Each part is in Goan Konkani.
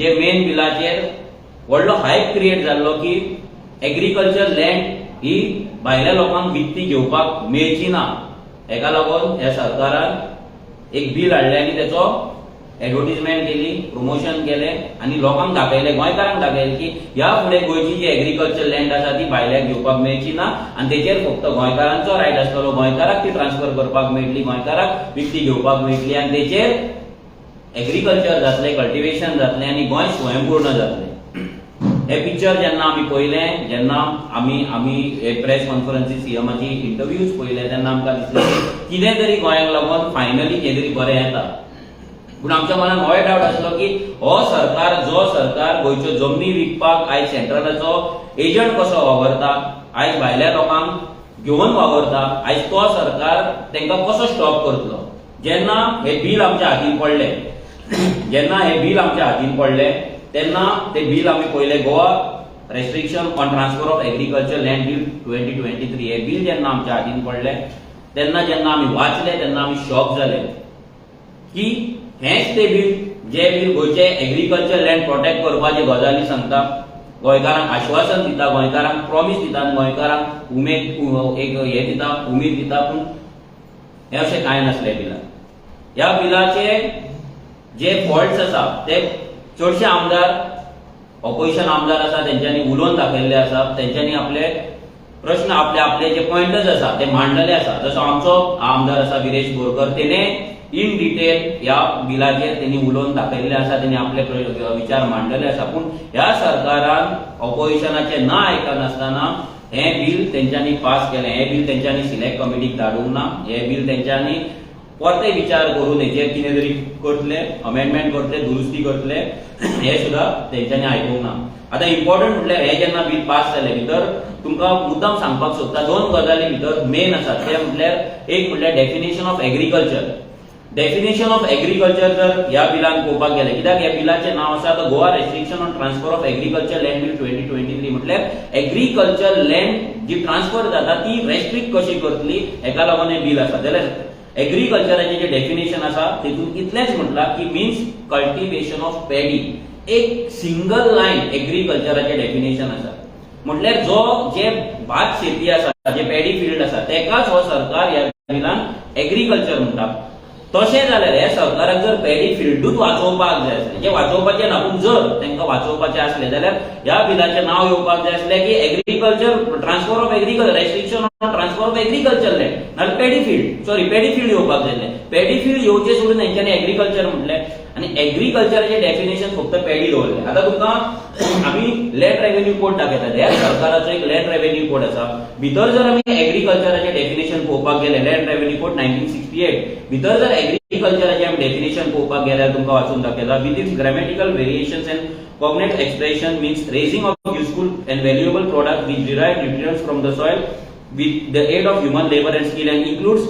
जे मेन बिलाचेर व्हडलो हायप क्रिएट जाल्लो की एग्रीकल्चर लँड ही भायल्या लोकांक विकती घेवपाक मेळची ना, हेका लागून ह्या सरकारान एक बील हाडलें आनी तेचो एडवर्टीजमेंट केली, प्रमोशन केलें आनी लोकांक दाखयलें, गोंयकारांक दाखयलें की ह्या फुडें गोंयची जी एग्रीकल्चर लँड आसा ती भायल्याक घेवपाक मेळची ना आनी तेचेर फक्त गोंयकारांचो रायट आसतलो, गोंयकाराक ती ट्रान्सफर करपाक मेळटली, गोंयकाराक विकती घेवपाक मेळटली आनी तेचेर एग्रीकल्चर जातलें, कल्टिवेशन जातलें आनी गोंय स्वयंपूर्ण जातलें. हे पिक्चर जेन्ना आमी पळयलें, जेन्ना आमी हे प्रेस कॉन्फरन्सी, सीएमाची इंटरव्यूज पळयले, तेन्ना आमकां दिसलें की कितें तरी गोंयांक लागून फायनली कितें तरी बरें येता. पूण आमच्या मनान होय डावट आसलो की हो सरकार, जो सरकार गोंयच्यो जमनी विकपाक आयज सेंट्रलाचो एजंट कसो वावरता, आयज भायल्या लोकांक घेवन वावरता, आयज तो सरकार तांकां कसो स्टॉप करतलो? जेन्ना हे बील आमच्या हातीन पडलें, जेन्ना हे बील आमच्या हातीन पडलें, तेन्ना ते बील आमी पळयलें. Goa Restriction on Transfer of Agriculture Land Bill 2023 हे बील जेन्ना आमच्या हातीन पडलें, तेन्ना जेन्ना आमी वाचले, तेन्ना आमी शॉक जाले की हेंच ते बील जे बील गोंयचे एग्रीकल्चर लँड प्रोटेक्ट करपाचे गजाली सांगता, गोंयकारांक आश्वासन दिता, गोंयकारांक प्रॉमीस दिता आनी गोंयकारांक उमेद एक हे दिता, उमेद दिता. पूण हें अशें कांय नासलें बिलान. ह्या बिलाचे जे फॉल्ट्स आसा ते चडशे आमदार, ऑपोजिशन आमदार आसा, तेंच्यांनी उलोवन दाखयल्ले आसा. तेंच्यांनी आपले प्रश्न, आपले आपले जे पॉयंटस आसा ते मांडलेले आसा. जसो आमचो आमदार आसा विरेश बोरकर, तेणे इन डिटेल ह्या बिलाचेर तेणी उलोवन दाखयल्ले आसा, तेणी आपले विचार मांडलेले आसा. पूण ह्या सरकारान ऑपोजिशनाचे ना आयकनासतना हें बील तेंच्यांनी पास केलें. हें बील तेंच्यांनी सिलेक्ट कमिटीक धाडूंक ना. हें बील तेंच्यांनी परते विचार करून हेचेर कितें तरी करतले, अमेंडमेंट करतले, दुरुस्ती करतले, हे सुद्दां तेंच्यांनी आयकूंक ना. आतां इम्पॉर्टंट म्हटल्यार हे जेन्ना बील पास जालें, भितर तुमकां मुद्दाम सांगपाक सोदता, दोन गजाली भितर मेन आसात. ते म्हटल्यार एक म्हटल्यार definition of agriculture. Definition of agriculture जर ह्या बिलान पळोवपाक गेले, कित्याक ह्या बिलाचें नांव आसा the Goa Restriction on Transfer of Agriculture Land Bill 2023. म्हटल्यार एग्रीकल्चर लँड जी ट्रान्सफर जाता ती रेस्ट्रिक्ट कशी करतली, हेका लागून हें बील आसा. जाल्यार एग्रीकल्चराचें जें डेफिनेशन आसा तितून इतलेंच म्हटलां की मिन्स कल्टिवेशन ऑफ पॅडी. एक सिंगल लायन एग्रीकल्चराचें डेफिनेशन आसा. म्हटल्यार जो जे भात शेती आसा, जे पॅडी फिल्ड आसा, तेकाच हो सरकार ह्या बिलान एग्रीकल्चर म्हणटा. तशें जाल्यार हे सरकाराक जर पॅडी फिल्डूच वाचोवपाक जाय आसलें, जे वाचोवपाचें ना, पूण जर तांकां वाचोवपाचें आसलें जाल्यार ह्या बिलाचें नांव येवपाक जाय आसलें की agriculture transfer of agriculture, restriction on transfer of agriculture land, नाल्यार paddy field, sorry, paddy field येवपाक जाय आसलें. पॅडी फिल्ड येवचें सोडून तेंच्यांनी एग्रीकल्चर म्हटलें आनी एग्रीकल्चराचें डेफिनेशन फक्त पॅडी दवरलें. आतां तुमकां आमी लँड रेव्हेन्यू कोड दाखयतात. ह्या सरकाराचो एक लँड रेव्हेन्यू कोड आसा. भितर जर आमी एग्रीकल्चराचें डेफिनेशन पळोवपाक गेले, Land Revenue Code 1968 भितर जर एग्रीकल्चराचें आमी डेफिनेशन पळोवपाक गेल्यार, तुमकां वाचून दाखयता: with its grammatical variations and cognate expression means raising of useful and valuable products which derive nutrients from the soil with the aid of human labor and skill and includes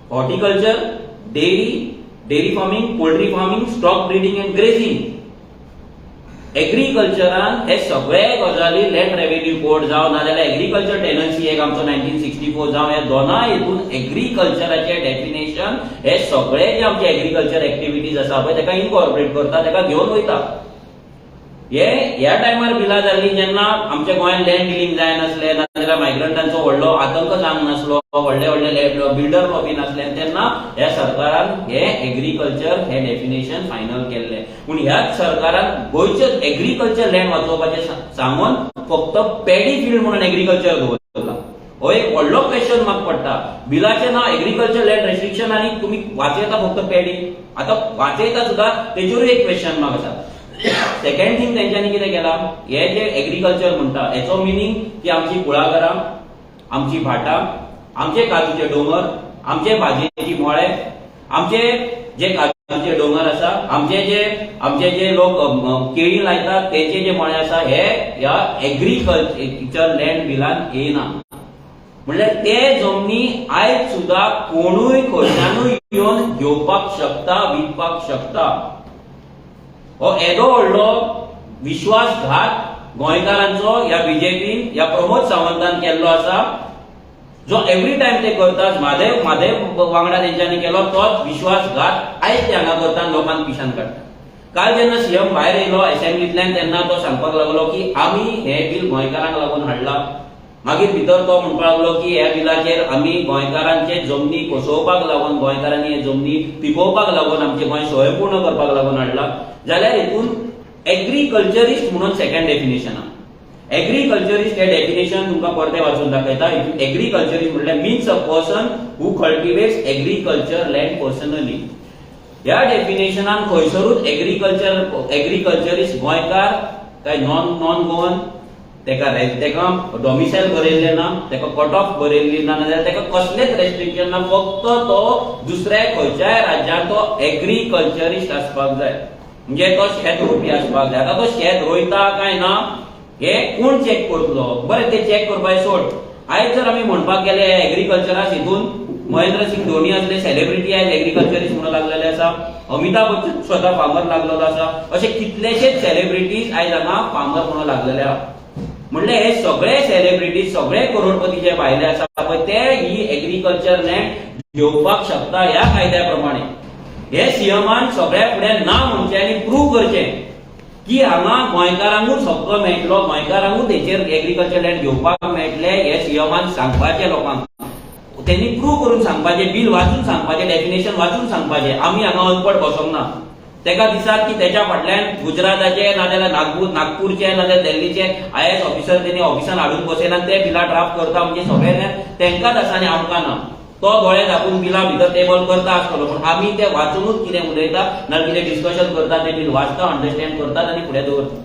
horticulture, dairy, dairy farming, poultry farming, stock breeding and grazing. एग्रीकल्चरान हे सगळे गजाली लँड रेव्हेन्यू कोड जावं, नाजाल्यार एग्रीकल्चर टेनन्सी एक आमचो 1964 जावं, ह्या दोनाय हितून एग्रीकल्चराचे डेफिनेशन हे सगळे जे आमचे एग्रीकल्चर एक्टिविटीज आसा पळय, ताका इनकॉर्पोरेट करता, ताका घेवन वयता. हे ह्या टायमार बिलां जाल्ली जेन्ना आमच्या गोंयांत लँड डिलींग जायनासलें, नाजाल्यार मायग्रंटांचो व्हडलो आतंक जावंक नासलो, व्हडले व्हडले बिल्डर लॉबी नासले, तेन्ना ह्या सरकारान हे एग्रीकल्चर हे डेफिनेशन फायनल केल्ले. पूण ह्याच सरकारान गोंयचे एग्रीकल्चर लँड वाचोवपाचें सांगून फक्त पॅडी फिल्ड म्हणून एग्रीकल्चर दवरला. हो एक व्हडलो क्वेश्चन मार्क पडटा. बिलाचें नांव एग्रीकल्चर लँड रेस्ट्रिक्शन आनी तुमी वाचयता फक्त पॅडी. आतां वाचयता सुद्दां तेचेरूय एक क्वेश्चन मार्क आसा. सेकंड थिंग, तेंच्यांनी कितें केलां, हे जे एग्रीकल्चर म्हणटा हेचो मिनींग की आमची कुळागरां, आमची भाटां, आमचे काजूचे दोंगर, आमचे भाजयेची मळे, आमचे जे काजूचे दोंगर आसा, आमचे जे लोक केळी लायतात तेचे जे मळे आसा, हे ह्या एग्रीकल्चर लँड बिलान येना. म्हणल्यार ते जमनी आयज सुद्दां कोणूय खंयच्यानूय येवन घेवपाक शकता, विकपाक शकता. हो येदो व्हडलो विश्वासघात गोंयकारांचो ह्या बीजेपीन, ह्या प्रमोद सावंतान केल्लो आसा, जो एवरी टायम ते करतात. म्हादय म्हादय वांगडा तेंच्यांनी केलो तोच विश्वासघात आयज ते हांगा करता आनी लोकांक पिशान काडटा. काल जेन्ना सीएम भायर येयलो असेंब्लींतल्यान, तेन्ना तो सांगपाक लागलो की आमी हें बील गोंयकारांक लागून हाडलां. मागीर भितर तो म्हणपाक लागलो की ह्या बिलाचेर आमी गोंयकारांचे जमनी कोसोवपाक लागून, गोंयकारांनी हे जमनी पिकोवपाक लागून, आमचें गोंय स्वयंपूर्ण करपाक लागून हाडलां. जाल्यार हितून एग्रीकल्चरिस्ट म्हणून सेकंड डेफिनेशन आहा. एग्रीकल्चरिस्ट हे डेफिनेशन तुमकां परतें वाचून दाखयता. एग्रीकल्चरिस्ट म्हणल्यार means a person who cultivates agriculture land personally. ह्या डेफिनेशनान खंयसरूच एग्रीकल्चरिस्ट गोंयकार काय नॉन गोवन तेका डॉमिसायल बरयल्लें ना, तेका कट ऑफ बरयल्ली ना, नाजाल्यार तेका कसलेच रेस्ट्रिक्शन ना. फक्त तो दुसऱ्या खंयच्याय राज्यात तो एग्रीकल्चरिस्ट आसपाक जाय, म्हणजे तो शेत रोवपी आसपाक जाय. आतां तो शेत रोयता काय ना हे कोण चॅक करतलो? बरें, ते चॅक करपाचें सोड. आयज जर आमी म्हणपाक गेले एग्रीकल्चरा, हितून महेंद्र सिंग धोनी असले सेलिब्रिटी आयज एग्रीकल्चरिस्ट म्हणून लागलेले आसा. अमिताभ बच्चन स्वतः फार्मर लागलेलो आसा. असे कितलेशेच सेलिब्रिटीज आयज हांगा फार्मर म्हणून लागलेले आहा. म्हणल्यार हे सगळे सेलिब्रिटीज, सगळे करोडपती जे भायले आसा पळय, ते ही एग्रीकल्चर लँड घेवपाक शकता ह्या कायद्या प्रमाणे. हे सीएमान सगळ्या फुडें ना म्हणचें आनी प्रूव करचें की हांगा गोंयकारांकूच हक्क मेळटलो, गोंयकारांकूच हेचेर एग्रीकल्चर लँड घेवपाक मेळटले. हे सीएमान सांगपाचें लोकांक, त्यांनी प्रूव करून सांगपाचें, बील वाचून सांगपाचें, डेफिनेशन वाचून सांगपाचें. आमी हांगा अनपड बसोंक ना. तेका दिसात की तेच्या फाटल्यान गुजराताचे नाजाल्यार नागपूरचे नाजाल्यार दिल्लीचे आयएएस ऑफिसर तेणी ऑफिसान हाडून बसयला, ते बिलां ड्राफ्ट करता. म्हणजे सगळे तेंकाच आसा आनी आमकां ना. तो दोळे धापून बिलां भितर टेबल करता आसतलो, पूण आमी ते वाचूनच कितें उलयता नाजाल्यार कितें डिस्कशन करता, ते बील वाचता, अंडरस्टँड करतात आनी फुडें दवरता.